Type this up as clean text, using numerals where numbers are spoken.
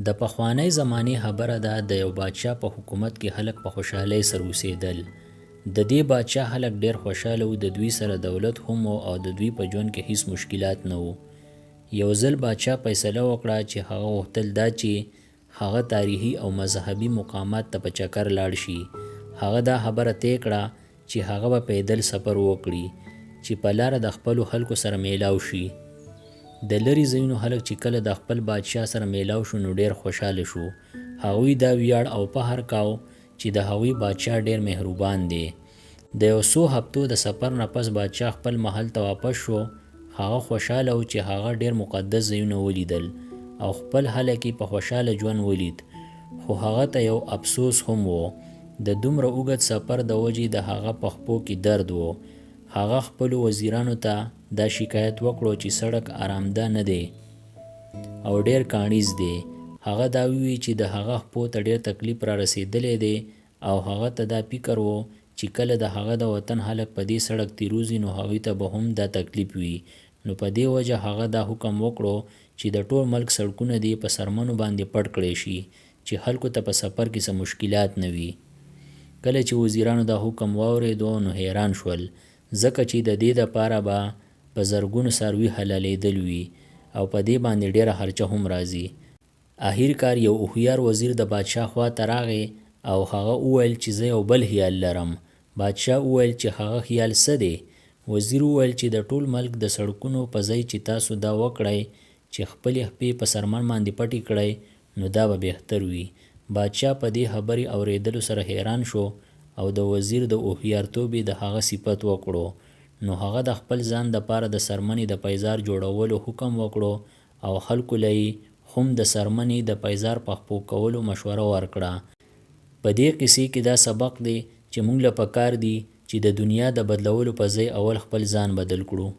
د پخوانۍ زمانې خبره ده، د یو بادشاه په حکومت کې خلک په خوشحالۍ سره اوسېدل. د دې بادشاه خلک ډېر خوشحاله وو، د دوی سره دولت هم و او د دوی په ژوند کې هیڅ مشکلات نه وو. یو ځل بادشاه فیصله وکړه چې هغه غوښتل دا چې هغه تاریخي او مذهبي مقامات ته په چکر لاړ شي. هغه دا خبره طی کړه چې هغه به پیدل سفر وکړي چې په لاره د خپلو خلکو سره میلاو شي. د لرې ځایونو خلک چې کله د خپل بادشاه سره میلاو شو نو ډیر خوشحاله شو. هغوی دا ویاړ او فخر کاو چې د هغوی بادشاه ډیر مهربان دی. د یو څو هفتو د سفر نه پس بادشاه خپل محل ته واپس شو. هغه خوشحاله و چې هغه ډیر مقدس ځایونه ولیدل او خپل خلک یې په خوشحاله ژوند ولید. خو هغه ته یو افسوس هم و. د دومره اوږد سفر د وجې د هغه په خپو کې درد و. هغه خپلو وزیرانو ته دا شکایت وکړو چې سړک ارامده نه دی او ډیر کاڼیز دی. هغه دا ووی چې د هغه خپو ته ډیر تکلیف رارسیدلی دی او هغه ته دا فکر و چې کله د هغه د وطن خلک په دې سړک تیروځي نو هغوی ته به هم دا تکلیف وي، نو په دې وجه هغه دا حکم وکړو چې د ټول ملک سړکونه دې په څرمنو باندې پټ کړی شي چې خلکو ته په سفر کې څه مشکلات نه وي. کله چې وزیرانو دا حکم واورېدو نو حیران شول، ځکه چې د دې دپاره به په زرګونو څاروي حلالېدل وي او په دې باندې ډېره خرچه هم راځي. اخیر کار یو هوښیار وزیر د بادشاه خوا ته راغی او هغه وویل چې زه یو بل خیال لرم. بادشاه وویل چې هغه خیال څه دی؟ وزیر وویل چې د ټول ملک د سړکونو په ځای چې تاسو دا وکړئ چې خپلې خپې په څرمن باندې پټې کړئ نو دا به بهتر وي. بادشاه په دې خبرې اورېدلو سره حیران شو او د وزیر د هوښیارتوب یې د هغه صفت وکړو. نو هغه د خپل ځان دپاره د څرمنې د پیزار جوړولو حکم وکړو او خلکو له یې هم د څرمنې د پیزار په خپو کولو مشوره ورکړه. په دې قصې کې دا سبق دی چې مونږ له پکار دي چې د دنیا د بدلولو په ځای اول خپل ځان بدل کړو.